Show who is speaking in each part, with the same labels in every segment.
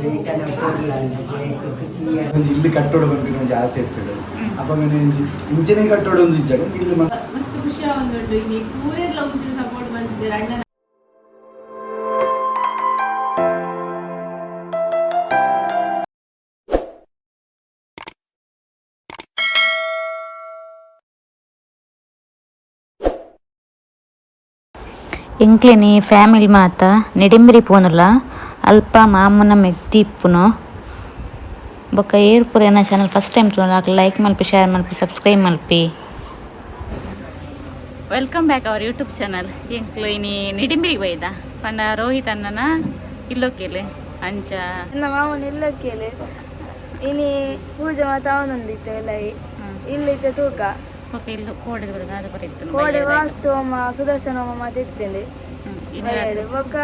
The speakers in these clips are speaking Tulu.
Speaker 1: ರೋಹಿತನ ಪೊರ್ಲಂಡ ಖುಷಿ.
Speaker 2: ಒಂಜಿ ಇಲ್ಲು ಕಟ್ಟೋಡು ಪನ್ಪಿನ ಒಂಜಿ ಆಸೆ ಇರ್ತದೆ. ಅಪಗನೆ ಒಂಜಿ ಇಂಚನೆ ಕಟ್ಟೋಡು ಒಂದು ಇಜ್ಜಾಗ ಒಂಜಿ ಇಲ್ಲು
Speaker 3: ಮಸ್ತ್ ಖುಷಿ ಆವೊಂದುಂಡು. ಇನಿ ಪೂರೆರ್ಲ ಒಂಚೂರು ಸಪೋರ್ಟ್ ಮಲ್ತಿದ್ದಾರೆ ಅಣ್ಣನ.
Speaker 4: ಎಂಕ್ಲೆನಿ ಫ್ಯಾಮಿಲಿ ಮಾತ ನೆಡಿಂಬಿರಿ ಪೋನುಲ. ಅಲ್ಪ ಮಾಮುನ ಮೆಗ್ದಿ ಇಪ್ಪುನು. ಬೊಕ್ಕ ಏರ್ ಪೂರ ಎನ್ನ ಚಾನಲ್ ಫಸ್ಟ್ ಟೈಮ್ ತೂನಗ ಲೈಕ್ ಮಲ್ಪಿ, ಶೇರ್ ಮಲ್ಪಿ, ಸಬ್ಸ್ಕ್ರೈಬ್ ಮಲ್ಪಿ. Welcome back our YouTube channel. ಎಂಕ್ಲು ಇನಿ ನಿಡಿಂಬಿರಿಗೆ ಬೈದ ಪಂಡ ರೋಹಿತ್ ಅಣ್ಣನ ಇಲ್ಲೊಕ್ಕೆಲೆ ಅಂಚ.
Speaker 5: ನನ್ನ ಮಾಮನ ಇಲ್ಲಕ್ಕೇಲೆ. ಇನಿ ಪೂಜೆ ಮಾತ ಅವನುಂಡಿತ್ತು ಎಲ್ಲ. ಇಲ್ಲಿತ್ತ ತೂಕ.
Speaker 4: ಬೊಕ್ಕ ಇಲ್ಲು ಕೋಡೆ ದಾದ ಬರಿತ್ತು?
Speaker 5: ಕೋಡೆ ವಾಸ್ತು ಹೋಮ, ಸುದರ್ಶನ ಹೋಮ ಮಾತ ಇತ್ತೇನೆ. ಬೊಕ್ಕ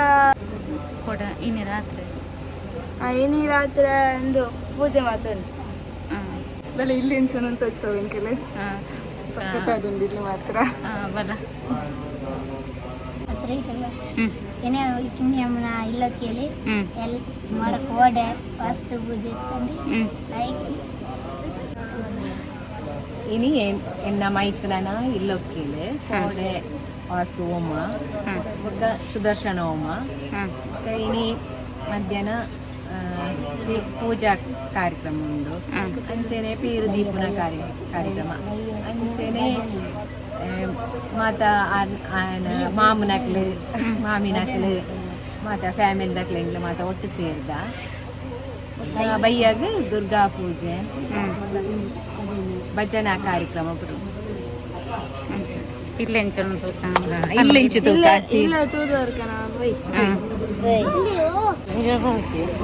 Speaker 4: ಕೋಡ ಇನಿ ರಾತ್ರಿ.
Speaker 5: ಇನಿ ರಾತ್ರಿ ಒಂದು ಪೂಜೆ ಮಾತ ಉಂಟು.
Speaker 3: ಬಲೆ, ಇಲ್ಲಿ ಇಂಚನ ತೋಚ್ಕೋವೆಂಕೆಲೆ. ಸಖತ್ತಾದುಂಡು ಇಲ್ಲಿ ಮಾತ್ರ.
Speaker 4: ಬಲ.
Speaker 6: ಏನೇ ಕಿನ್ಯಮ್ಮನ ಇಲ್ಲಕ್ಕೇಳಿ ಎಲ್ ಮರ ಕೋಡೆ ವಾಸ್ತು ಪೂಜೆ ಇತ್ತಂದ್ರೆ ಲೈಕ್.
Speaker 7: ಇನಿ ಎನ್ನ ಮೈತ್ನನ ಇಲ್ಲೊಕ್ಕಿಲೆ ಕೋಡೆ ವಾಸು ಹೋಮ ಬೊಕ್ಕ ಸುದರ್ಶನ ಹೋಮ. ಬೊಕ್ಕ ಇನಿ ಮಧ್ಯಾಹ್ನ ಪೂಜಾ ಕಾರ್ಯಕ್ರಮ ಉಂಡು. ಅಂಚೆನೆ ಪೀರು ದೀಪುನ ಕಾರ್ಯಕ್ರಮ. ಅಂಚೆನೆ ಮಾತ ಆನ ಮಾಮನಕ್ಲು, ಮಾಮಿನಕ್ಲು, ಮಾತ ಫ್ಯಾಮಿಲಿ ಎಂಗ್ಲು ಮಾತ ಒಟ್ಟು ಸೇರ್ದ. ಬೊಕ್ಕ ಬಯ್ಯಾಗ ದುರ್ಗಾ ಪೂಜೆ, ಭಜನಾ ಕಾರ್ಯಕ್ರಮ ಪುರು.
Speaker 4: ಇಲ್ಲ ಎಂಚನ ತೂಕ.
Speaker 7: ಇಲ್ಲಿಂಚು ತೂಕ.
Speaker 5: ಇಲ್ಲ ತೂದವರ್ಕನ ಬೈ.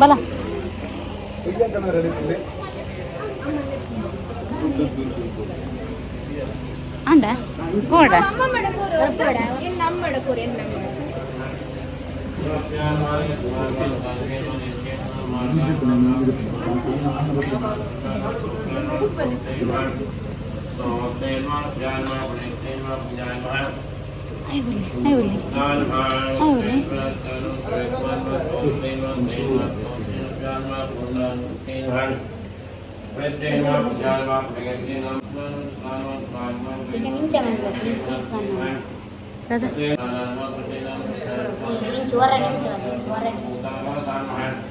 Speaker 4: ಬಲ. ಅಂಡ ಕೋಡ. ಐವಲ್ಲಿ ಐವಲ್ಲಿ ಐವಲ್ಲಿ.
Speaker 6: ಈಗ ನಿಂಚೆ ಮಾಡ್ಬೇಕು ಪ್ಲೀಸ್. ನಿಂಚು ಹೊರ, ನಿಂಚು ನಿಂಚು ಹೊರ, ನಿಂಚು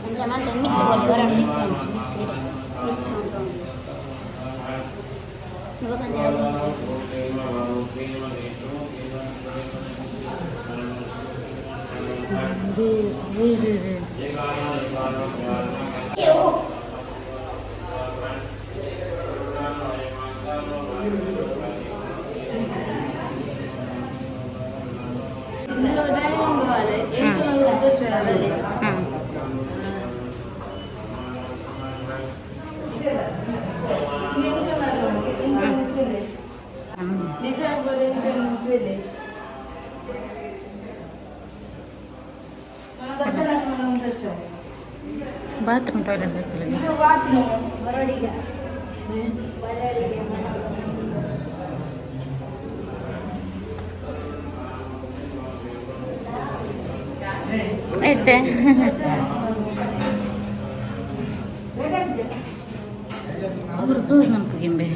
Speaker 6: ಅಂದ್ರೆ ಮತ್ತೆ ಮಿತ್ತು ಕೊಡಿ ಹೊರ, ಮಿತ್ತು ಮಿತ್ತು ಇದೆ ಮಿತ್ತು ಅಂತ ಒಂದು. ಇವಾಗ ಯಾರು?
Speaker 5: ಇದು ಡೈನಿಂಗ್ ಹಾಲ್, ಎಂಕಲ್ನ ರೂಮ್ ತೋರಿಸ್ಬೇಡ ಬಲೆ. ಎಂಕಲ್ನ ರೂಮ್ ಇಂಚನ ಇತ್ತೇನೆ. ಡಿಸೈನ್ ಬೋರ್ಡ್ ಇಂಚನ ಇತ್ತೇನೆ. ರೂಮ್ ತೋರಿಸ್ಬೇಡ.
Speaker 4: ಬಾತ್ರೂಮ್ ಟಾಯ್ಲೆಟ್ ಬೇಕಲ್ಲ?
Speaker 5: ಇದು ಬಾತ್ರೂಮ್.
Speaker 6: ಬರೋಡಿಗೆ ಬರೋಡಿಗೆ.
Speaker 4: ಎಡ್ಡೆ. ಅವರು ಕ್ಲೋಸ್ ಮನ್ಪು ಗಿಂಬೆ.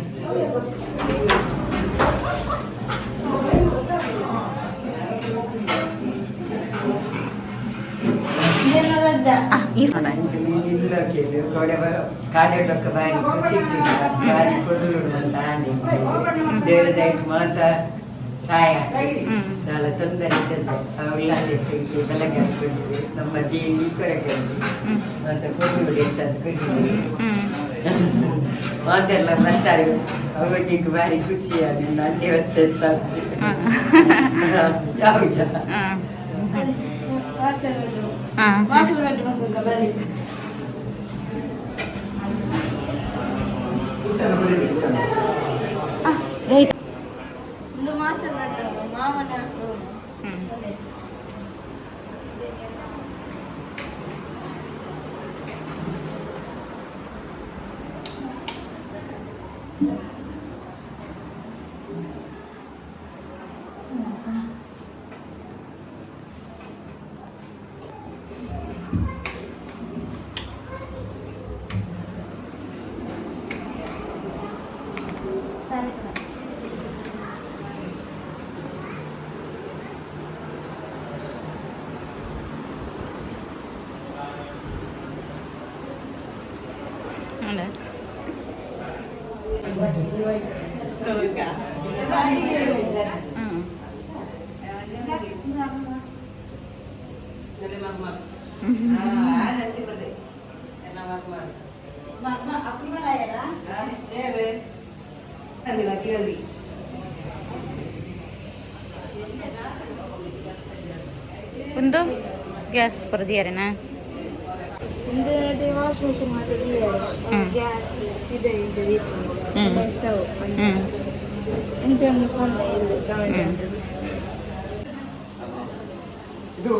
Speaker 1: ಇಲ್ಲೊಕ್ಕೆಲು ಕೋಡೆ ಕಾಡೆಡೊಕ್ಕ ಬಾರಿ ಖುಷಿ ಇಟ್ಟಿಲ್ಲ, ಬಾರಿ ಪೊರ್ಲುಡು ಅಂತ ಆಂಡಿ. ದೇವರ ದಯಟ್ ಮಾತ ಸಹಾಯ, ದಾಲ ತೊಂದರೆ ಇದ್ದದ್ದು ಅವೆಲ್ಲ ಬೆಳಗ್ಗೆ ಹಾಕೊಂಡಿದ್ವಿ. ನಮ್ಮ ದೇವಿ ಕೊರಗೆ ಅಂತ ಪೊರ್ಲುಡು ಇರ್ತದೆ ಖುಷಿ. ಮಾತೆಲ್ಲ ಬರ್ತಾರೆ, ಅವರಿಗೆ ಬಾರಿ ಖುಷಿ. ನನ್ನ ಅಣ್ಣೆ ಹೊತ್ತೆತ್ತ ಯಾವ
Speaker 5: master bedroom, master bedroom ಅಂತ ಬನ್ನಿ.
Speaker 4: ರೋಹಿತ್.
Speaker 5: ಒಂದು ಮಾಸ್ಟರ್ ಬೆಡ್ರೂಮ್, ಮಾಮನ ರೂಮ್.
Speaker 4: ಒಂದು ಗ್ಯಾಸ್ ಬರದಿಯಾರೇನಾ?
Speaker 5: ಒಂದು ವಾಷ್ ಮಿಷಿನ್ ಮಾತ್ರ, ಗ್ಯಾಸ್ ಇದೆ, ಇಂಚ ಸ್ಟವ್ ಇಂಚ ಒಂದು ಫೋನ್ ಇಲ್ಲಿ ಕಮೆಂಟ್.
Speaker 2: ಇದು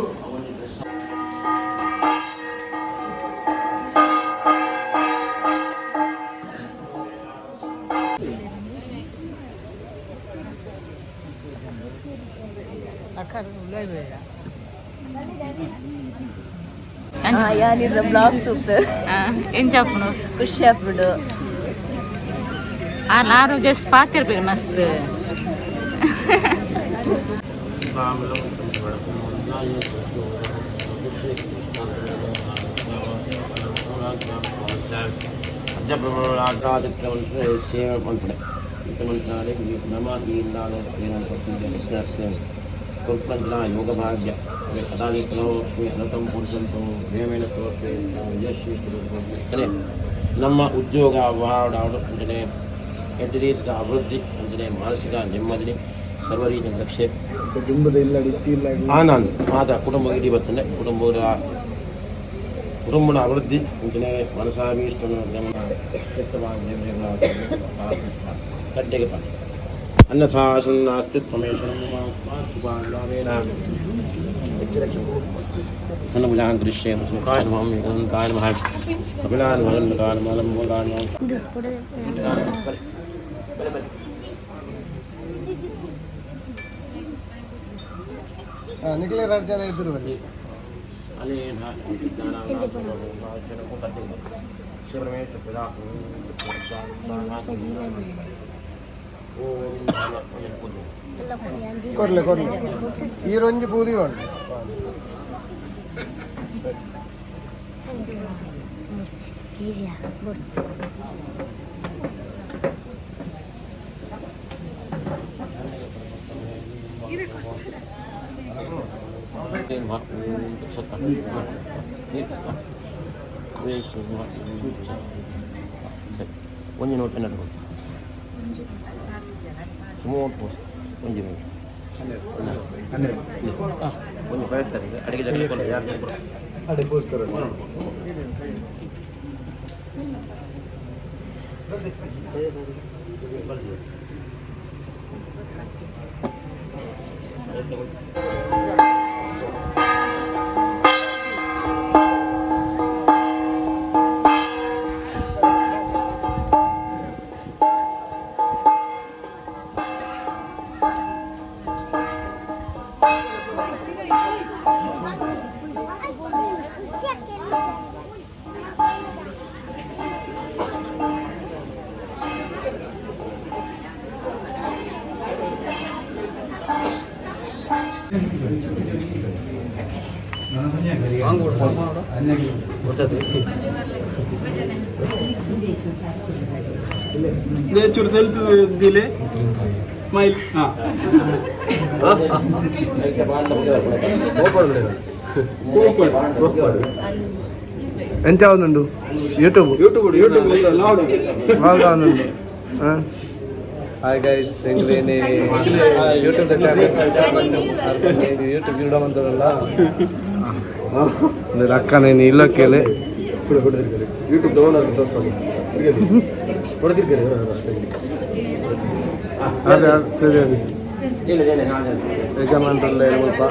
Speaker 5: ಯಾನಿದ ಬ್ಲಾಗ್ ತೂಪ.
Speaker 4: ಎಂಚ ಆಪುಂಡು?
Speaker 5: ಖುಷಿ ಆಪುಂಡು.
Speaker 4: ಆರು ಜಸ್ಟ್ ಪಾತಿರ್ಬೇಕು ಮಸ್ತ್.
Speaker 8: ಯೋಗಭಾಗ್ಯ ಅನಂತಂ ಪುರುಷಂತು ಪ್ರೇಮೇಣ ನಮ್ಮ ಉದ್ಯೋಗ ವ್ಯವಹಾರ ಅಂಜನೆ ಎಡ್ಡೆ ರೀತಿಯ ಅಭಿವೃದ್ಧಿ ಅಂಜನೆ ಮಾನಸಿಕ ನೆಮ್ಮದಿ ಸರ್ವ ರೀತಿಯ ಲಕ್ಷ್ಯ.
Speaker 2: ದುಂಬದ ಇಲ್ಲ ಇತ್ತಿಲ್ಲ.
Speaker 8: ಆನಂದ್ ಮಾತ ಕುಟುಂಬ ಇಡೀ ಬರ್ತದೆ. ಕುಟುಂಬದ ಕುಟುಂಬದ ಅಭಿವೃದ್ಧಿ ಅಂಜನೆ ಮನಸಾಭೀಷ್ಟನ ಕಡ್ಡೆಗೆ ಪಾಠ ಅನ್ಯಥಾ ನಾಸ್ತಿ ಸನ್ನಭುಜಾಂ ಕರಿಷ್ಯೆ ಮುಖಾಯ ನಮಃ, ಏಕದಂತಾಯ ನಮಃ, ಕಪಿಲಾಯ ನಮಃ, ನಮಃ ನಮಃ ನಮಃ.
Speaker 2: ನಿಖಿಲ ಎರಡು ಜನ ಇದ್ರು ಅಲ್ಲಿ. ಕೊರ್ಲೆ ಕೊರ್ಲೆ ಈ ರೊಂಜಿ ಪೂರಿ ಉಂಟು.
Speaker 8: ಒಂಜಿ ನೋಟ್ ಎನ್ನಡು ಸುಮೋಟ್ ಪೋಸ್ಟ್ ಒಂಜಿ ನೋಟ್.
Speaker 2: ಹನ್ನೆರಡು.
Speaker 8: ಒಂಜಿ ಪ್ರಯತ್ನ ಅಡಿಗೆ ಜನ ಯಾರು.
Speaker 2: ಅಡೆ ಪೋಸ್ಟ್ ಕರೋಣ.
Speaker 9: ಚೂರು ತೆಲ್ತುದಿಲೆ ಸ್ಮೈಲ್. ಹಾಂ,
Speaker 10: ಎಂಚ ಆವೊಂದುಂಡು ಯೂಟ್ಯೂಬ್?
Speaker 9: ಯೂಟ್ಯೂಬ್ ಯೂಟ್ಯೂಬ್ ಲಾಡ್
Speaker 10: ಲಾಗ್ ಆವೊಂದುಂಡು. ಹಾಯ್ ಗೈಸ್, ಎಂಗ್ಲೇನೆ ಯೂಟ್ಯೂಬ್ ಚಾನಲ್ ಯೂಟ್ಯೂಬ್ ವಿಡಿಯೋ ಮಂತದಲ್ಲ ಅಕ್ಕನ ಇಲ್ಲ ಕೇಳಿ.
Speaker 9: ಯೂಟ್ಯೂಬ್ ಡೌನ್ ತೋರಿಸ್ಬೋದು.
Speaker 10: ಅದೇ ಅದೇ ಅದೇ ಯಜಮಾನ್ರಲ್ಲ ಮುಲ್ಪ.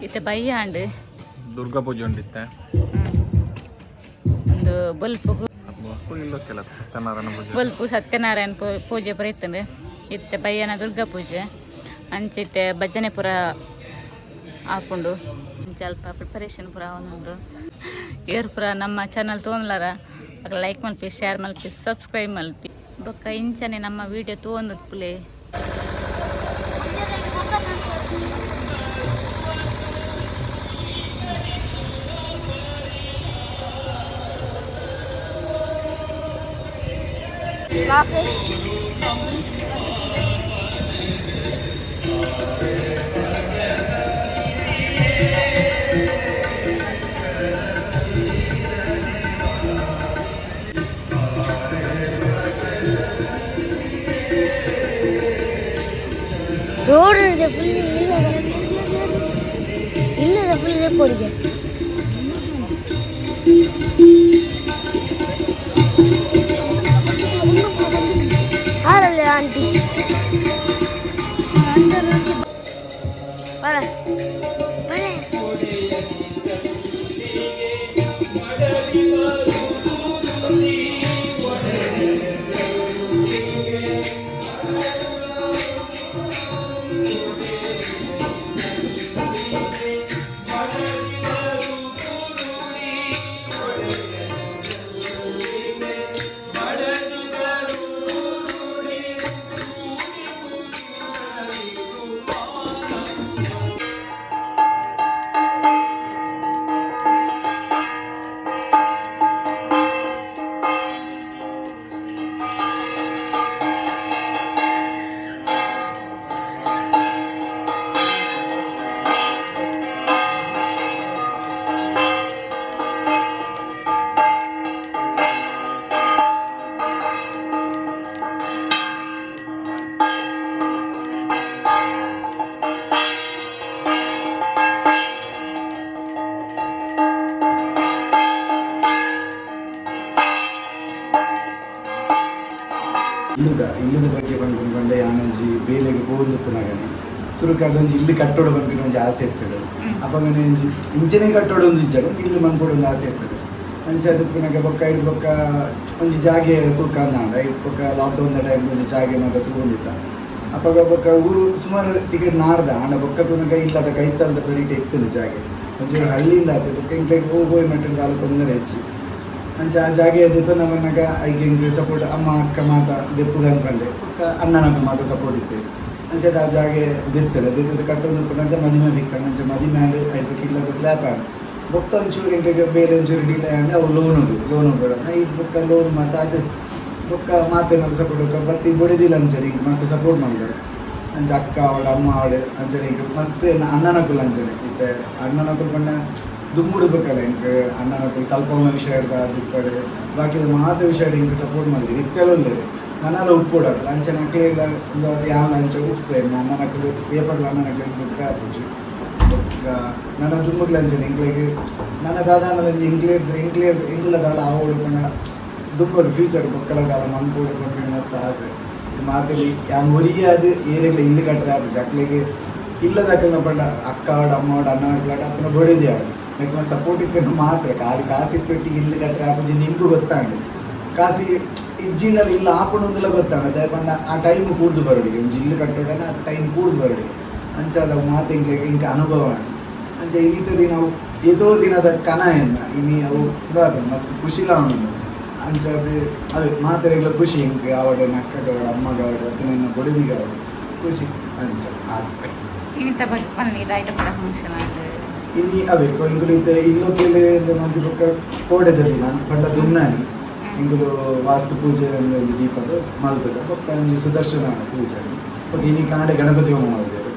Speaker 4: ಇತ್ತೆ ಬಯ್ಯಾಂಡ್.
Speaker 11: ದುರ್ಗಾ ಪೂಜೆ ಉಂಡಿತ್ತೆ.
Speaker 4: ಒಂದು ಬೊಲ್ಪು.
Speaker 11: ಇಲ್ಲೊಕ್ಕೆಲ್ಲ ಸತ್ಯನಾರಾಯಣ ಪೂಜೆ.
Speaker 4: ಬೊಲ್ಪು ಸತ್ಯನಾರಾಯಣ ಪೂಜೆ ಪೂರ ಇತ್ತಂಡು. ಇತ್ತೆ ಬಯ್ಯನ ದುರ್ಗಾ ಪೂಜೆ ಅಂಚಿತ್ತೆ ಭಜನೆ ಪೂರ ಆಪುಂಡು. ಅಲ್ಪ ಪ್ರಿಪರೇಷನ್ ಪೂರ ಆವೊಂದುಂಡು. ಏರ್ ಪೂರ ನಮ್ಮ ಚಾನಲ್ ತೋನ್ಲಾರ ಅಗ ಲೈಕ್ ಮಲ್ಪಿ, ಶೇರ್ ಮಲ್ಪಿ, ಸಬ್ಸ್ಕ್ರೈಬ್ ಮಲ್ಪಿ. ಬೊಕ್ಕ ಇಂಚನೆ ನಮ್ಮ ವಿಡಿಯೋ ತೋಂದುಪ್ಪುಲೆ.
Speaker 6: ರೋಡ್ ಇದೆ ಫುಲ್. ಇಲ್ಲದ ಫುಲ್ ಇದೆ ಕೊಡಿಗೆ. ಆರಲ್ಲ ಆಂಟಿ ಬರ ಬರ.
Speaker 2: ಇಲ್ಲದ ಬಗ್ಗೆ ಪನ್ಪುನ ಪಂಡ ಯಾನೊಂಜಿ ಬೇಲೆಗ್ ಪೋವೊಂದುಪ್ಪುನಗನೆ ಸುರುಕು ಅದೊಂಜಿ ಇಲ್ಲ್ ಕಟ್ಟೊಡು ಪನ್ಪಿನ ಒಂಜಿ ಆಸೆ ಇತ್ತುಂಡು. ಅಪಗನೆ ಒಂಜಿ ಇಂಚನೆ ಕಟ್ಟೊಡು ಒಂಜಿ ಇಜ್ಜಾಂಡ್ ಒಂಜಿ ಇಲ್ಲ್ ಮನ್ಪೊಡು ಒಂಜಿ ಆಸೆ ಇತ್ತುಂಡು. ಅಂಚ ಅದುಪ್ಪುನಗ ಬೊಕ್ಕ ಐಡ್ದ್ ಬೊಕ್ಕ ಒಂಜಿ ಜಾಗೆ ತೂಕ ಅಂದಾಂಡ ಐಟ್ ಬೊಕ್ಕ ಲಾಕ್ಡೌನ್ ದ ಟೈಮ್ ಒಂಜಿ ಜಾಗೆ ಮಾತ ತೂವೊಂದಿತ್ತ. ಅಪಗ ಬೊಕ್ಕ ಊರು ಸುಮಾರು ಟಿಕೆಟ್ ನಾಡ್ದ ಆಂಡ ಬೊಕ್ಕ ತೂನಗ ಇಲ್ಲದ ಕೈತಲ್ದ ಬರಿಟೆ ಇತ್ತುಂಡು ಜಾಗೆ ಒಂಚೂರು ಹಳ್ಳಿಯಿಂದ ಆತೆ ಬೊಕ್ಕ ಎಂಕ್ಲೆಗ್ ಪೋಯಿ ಮಟ್ಟಿಡ್ ದಾಲ ತೊಂದರೆ ಇಜ್ಜಿ. ಅಂಚ ಆ ಜಾಗೆ ದೆತ್ತೊಂದ ಬನ್ನಗ ಐಕ್ ಎಂಕ್ ಸಪೋರ್ಟ್ ಅಮ್ಮ ಅಕ್ಕ ಮಾತ ದೆಪ್ಪುಗ ಪಂಡೆ ಬೊಕ್ಕ ಅಣ್ಣನಕ್ಕ ಮಾತ ಸಪೋರ್ಟ್ ಇತ್ತೆ. ಅಂಚದ ಆ ಜಾಗೆ ದೆತ್ತುಂಡು ದೆತ್ತದ ಕಟ್ಟೊಂದು ಉಪ್ಪುನಗ ಮದಿಮೆ ಫಿಕ್ಸ್ ಆಂಡ್. ಅಂಚ ಮದಿಮೆ ಆಂಡ್ ಐತ ಇಲ್ಲದ ಸ್ಲ್ಯಾಪ್ ಆಂಡ್. ಬೊಕ್ಕ ಒಂಚೂರು ಎಂಕ್ಲೆಗ್ ಬೇಲೆ ಒಂಚೂರು ಡಿಲೇ ಆಂಡ್ ಅವು ಲೋನುಗು ಲೋನು ಬೋಡ ಐಟ್ ಬೊಕ್ಕ ಲೋನ್ ಮಾತ ಅದು ಬೊಕ್ಕ ಮಾತೆರ್ನಲ ಸಪೋರ್ಟ್ ಬೊಕ್ಕ ಬತ್ತಿ ಬೊಡೆದಿಲ ಅಂಚನೆ ಎಂಕ್ ಮಸ್ತ್ ಸಪೋರ್ಟ್ ಮಲ್ದೆರ್. ಅಂಚ ಅಕ್ಕ ಆವಡ್ ಅಮ್ಮ ಆವಡ್ ಅಂಚನೆ ಎಂಕ್ ಮಸ್ತ್ ಅಣ್ಣನಕುಲು ಅಂಚನೆ ಇತ್ತೆ ಅಣ್ಣನಕುಲು ಪಂಡ ದುಂಬುಡು ಬೊಕ್ಕಲ ಎಂಕ್ ಅಣ್ಣನಕುಲು ಕಲ್ಪವುನ ವಿಷಯ ಆದಿಪ್ಪಡ್ ಬಾಕಿದ ಮಾತ ವಿಷಯಡ್ ಎಂಕ್ ಸಪೋರ್ಟ್ ಮಲ್ದೆರ್. ಇತ್ತೆಲ ಉಲ್ಲೆರ್ ನನಲ ಉಪ್ಪೊಡು ಅಕುಲು ಅಂಚನೆ ಅಕ್ಲೆಗ್ಲ ಉಂದು ಯಾನ್ಲ ಅಂಚ ಉಪ್ಪುವೆ ಅಣ್ಣನಕುಲು ಏಪಗ್ಲ ಅಣ್ಣನಕುಲು ಬುಡ್ರೆ ಆಪುಜಿ. ಬೊಕ್ಕ ನನ ದುಂಬುಗ್ಲ ಅಂಚನೆ ಎಂಕ್ಲೆಗ್ ನನ ದಾದಾಂಡಲ ಒಂಜಿ ಎಂಕ್ಲೆರ್ದ್ ಎಂಕ್ಲೆರ್ದ್ ಎಂಕುಲ ದಾಲ ಆವೊಡು ಪಂಡ ದುಂಬಗ್ ಫ್ಯೂಚರ್ ಬೊಕ್ಕಲ ದಾಲ ಮನ್ಪೊಡು ಪನ್ಪಿನ ಮಸ್ತ್ ಆಸೆ. ಮಾತೆರ್ಲ ಯಾನ್ ಒರಿಯಾದ್ ಏರೆಗ್ಲ ಇಲ್ಲ್ ಕಟ್ಟರೆ ಆಪುಜಿ ಅಕ್ಲೆಗ್ ಇಲ್ಲದಕಲ್ನ ಪಂಡ ಅಕ್ಕ ಆವಡ್ ಅಮ್ಮ ಆವಡ್ ಅಣ್ಣ ಆವಡ್ ಅತ್ತುಂಡ ಬೊಡೆದಿ ಆವಡ್ ಮೆಕ್ಲ್ನ ಸಪೋರ್ಟ್ ಇತ್ತಿನ ಮಾತ್ರ ಖಾಲಿ ಕಾಸು ಇತ್ತೊಟ್ಟಿಗೆ ಇಲ್ಲ್ ಕಟ್ಟರೆ ಆಪುಜಿ ಎಂಕ್ ಗೊತ್ತಾಂಡ್. ಕಾಸಿ ಇಜ್ಜಿಂಡಲ ಇಲ್ಲ್ ಆಪುಂಡುಂದುಲ ಗೊತ್ತಾಂಡ್ ದಾಯೆ ಪಂಡ ಆ ಟೈಮ್ ಕೂಡ್ದು ಬರೊಡಿಗೆ ಒಂಜಿ ಇಲ್ಲ್ ಕಟ್ಟೊಡನ ಆ ಟೈಮ್ ಕೂಡ್ದು ಬರೊಡಿಗೆ ಅಂಚಾದ ಅವು ಮಾತ ಎಂಕ್ಲೆಗ್ ಎಂಕ್ ಅನುಭವ ಆಂಡ್. ಅಂಚ ಇನಿತ ದಿನ ಅವು ಏತೋ ದಿನದ ಕನ ಎನ್ನ ಇನಿ ಅವು ಉಂದಾತುಂಡು ಮಸ್ತ್ ಖುಷಿಲ ಉಂಡು. ಅಂಚಾದ್ ಅವೇ ಮಾತೆರೆಗ್ಲ ಖುಷಿ ಎಂಕ್ ಆವಡ್ ಎನ್ನ ಅಕ್ಕಗ್ ಆವಡ್ ಅಮ್ಮಗ್ ಆವಡ್ ಅತ್ತ್ಂಡ ಎನ್ನ ಬೊಡೆದಿಗ್ ಆವಡ್ ಖುಷಿ ಅಂಚ ಆತ್.
Speaker 4: ಇನಿತ ಬಗ್ಗೆ ಪನ್ಲೆ ದಾಯ್ತ ಪೂರ ಫಂಕ್ಷನ್ ಆಂಡ್.
Speaker 2: ಇನಿ ಅವೇ ಎಂಕುಲು ಇತ್ತೆ ಇಲ್ಲೊಕ್ಕೆಲ್ ಮಲ್ತಿ ಬೊಕ್ಕ ಕೋಡೆದ ದಿನ ಪಂಡ ದುಮ್ನಾನಿ ಎಂಕುಲು ವಾಸ್ತು ಪೂಜೆ ಒಂಜಿ ದೀಪದ ಮಲ್ತುಂಡ ಬೊಕ್ಕ ಒಂಜಿ ಸುದರ್ಶನ ಪೂಜೆ ಬೊಕ್ಕ ಇನಿ ಕಾಂಡೆ ಗಣಪತಿ ಹೋಮ ಮಲ್ದೆರ್.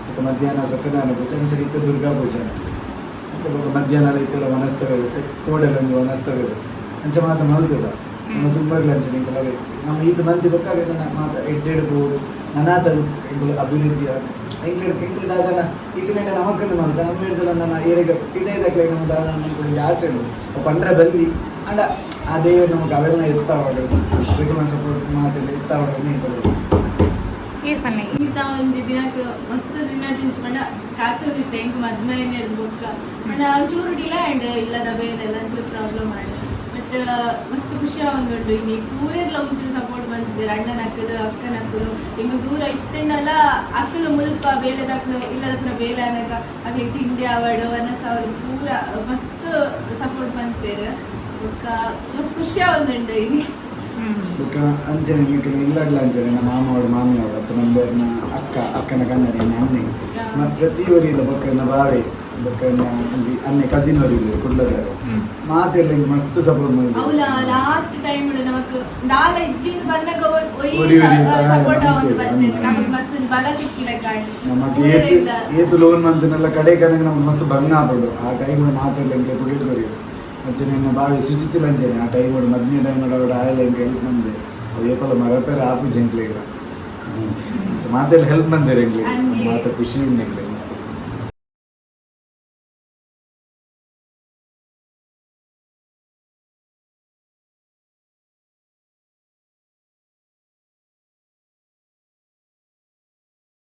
Speaker 2: ಬೊಕ್ಕ ಮಧ್ಯಾಹ್ನ ಸತ್ಯನಾರಾಯಣ ಪೂಜೆ ಅಂಚನೆ ಇತ್ತೆ ದುರ್ಗಾ ಪೂಜೆ ಅಂಚ ಬೊಕ್ಕ ಮಧ್ಯಾಹ್ನ ಇತ್ತೆಲ ವನಸ್ತ ವ್ಯವಸ್ಥೆ ಕೋಡೆಲ ಒಂಜಿ ವನಸ್ತ ವ್ಯವಸ್ಥೆ ಅಂಚ ಮಾತ ಮಲ್ತುಂಡ ನಮ್ಮ ದುಂಬಗ್ಲ ಅಂಚನೆ ಎಂಕುಲು ಅವೇ ನಮ್ಮ ಈತ್ ಮಂತಿ ಬೊಕ್ಕ ಅವೇ ನನ ಮಾತ ಎಡ್ಡೆಡ್ ಪೋಡು ನನಾತ ಎಂಕುಲು ಅಭಿವೃದ್ಧಿ ಆದ್ ಎಂಕ್ಲೆಡ್ ಎಂಕುಲು ದಾದಾನ ಇತ್ತಿನೆಟ ನಮಕ್ಕಂದು ಮಲ್ತ ನಮ್ಮ ಹಿಡ್ದಲ ನನ್ನ ಏರೆಗ್ ಪಿದಯ್ದಕ್ಲೆಗ್ ನಮ್ಮ ದಾದಾನ ಮನ್ಪೊಡು ಒಂಜಿ ಆಸೆ ಉಂಡು ಅವು ಪಂಡ್ರೆ ಬಲ್ಲಿ ಆಂಡ ಆ ದೇವೆರ್ ನಮಕ್ ಅವೆಲ್ಲ ಎತ್ತಾವಡ್ ರೆಗ್ಯುಲರ್ ಸಪೋರ್ಟ್ ಮಾತೆಲ್ಲ ಎತ್ತಾವಡ್ ಅಂದ್ ಎಂಕುಲು
Speaker 4: ಈರ್ ಪನ್ಲೆ.
Speaker 3: ಇನಿತ ಒಂಜಿ ದಿನಕ್ ಮಸ್ತ್ ದಿನ ತಿಂಚ್ ಪಂಡ ಕಾತೊಂದಿತ್ತೆ ಎಂಕ್ ಮದ್ಮೆ ಆಯಿನೆರ್ದ್ ಬೊಕ್ಕ ಪಂಡ ಒಂಚೂರು ಡಿಲೇ ಆಂಡ್ ಇಲ್ಲದ ಬೇಲೆ ಎಲ್ಲ ಒಂಚೂರು ಪ್ರಾಬ್ಲಮ್ ಆಂಡ್ ಬಟ್ ಮಸ್ತ್ ಖುಷಿ ಆವೊಂದುಂಡು ಇನಿ ಪೂರೆರ್ಲ ಒಂಚೂರು ಸಪೋರ್ಟ್ ಮಲ್ತಿದೆರ್ ಅಣ್ಣನಕುಲು ಅಕ್ಕನಕುಲು ಎಂಕ್ ದೂರ ಇತ್ತ್ಂಡಲ ಅಕುಲು ಮುಲ್ಪ ಬೇಲೆದಕುಲು ಇಲ್ಲದ ಪೂರ ಬೇಲೆ ಆನಗ ಅಕ್ಲೆಗ್ ತಿಂಡಿ ಆವಡ್ ವನಸ್ ಆವಡ್ ಪೂರ ಮಸ್ತ್ ಸಪೋರ್ಟ್ ಮಲ್ತೆರ್ ಬೊಕ್ಕ ಮಸ್ತ್ ಖುಷಿ ಆವೊಂದುಂಡು ಇನಿ.
Speaker 2: ಬೊಕ್ಕ ಅಂಚನೆ ಮೆಕ್ಕೆಲ ಇಲ್ಲಡ್ಲ ಅಂಚನೆ ನಮ್ಮ ಮಾಮ ಅವಡು ಮಾಮಿ ಅವಡು ಅತ್ತ ನಮ್ಮ ಅಕ್ಕ ಅಕ್ಕನ ಗಂಡನೆ ಎನ್ನ ಅಣ್ಣೆ ಪ್ರತಿ ಒರಿಲ್ಲ ಬೊಕ್ಕ ಎನ್ನ ಬಾವೆ ಬೊಕ್ಕ ಎನ್ನ ಒಂಜಿ ಅಣ್ಣೆ ಕಸಿನ್ ಒರಿ ಕುಡ್ಲದಾರೆ ಮಾತೆರ್ಲ ಎಂಕ್ ಮಸ್ತ್ ಸಪೋರ್ಟ್ ಮಲ್ದೆರ್.
Speaker 3: ಅವ್ಲ ಲಾಸ್ಟ್ ಟೈಮ್ ನಮಕ್ ದಾಲ ಇಜ್ಜಿಂದ್ ಬನ್ನಗ ಒಯ್
Speaker 2: ಒರಿ ಒರಿ ಸಹಾಯ
Speaker 3: ಸಪೋರ್ಟ್ ಆವೊಂದು
Speaker 2: ಮಲ್ತೆರ್.
Speaker 3: ಬತ್ತೆರ್ ನಮಕ್ ಮಸ್ತ್ ಬಲ ತಿಕ್ಕಿಲೆಕ ಆಂಡ್.
Speaker 2: ನಮಕ್ ಏತ್ ಏತ್ ಲೋನ್ ಮಂತಿನೆಲ್ಲ ಕಡೆ ಕಡೆಗೆ ನಮ್ಗೆ ಮಸ್ತ್ ಬಂಗ ಆಪುಂಡು ಆ ಟೈಮ್ ಮಾತೆರ್ಲ ಎಂಕ್ಲೆ ಪುಗೆಲ್ ಕೊರಿಯೆರ್. ಅಂಚನೆ ಎನ್ನ ಬಾವೆ ಸುಜಿತಿಲ ಅಂಚನೆ ಆ ಟೈಮ್ ಮದ್ಮೆ ಟೈಮ್ ಅವಡು ಆಯೆಲ ಎಂಕ್ ಹೆಲ್ಪ್ ಮಂದೆ ಅವು ಏಪಲ ಮರಪೆರೆ ಆಪುಜಿ ಎಂಕ್ಲೆಗ್ಲ. ಅಂಚ ಮಾತೆರ್ಲ ಹೆಲ್ಪ್ ಮಂದೆರ್ ಎಂಕ್ಲೆಗ್ ಮಾತ ಖುಷಿ ಉಂಡು ಎಂಕ್ಲೆಗ್.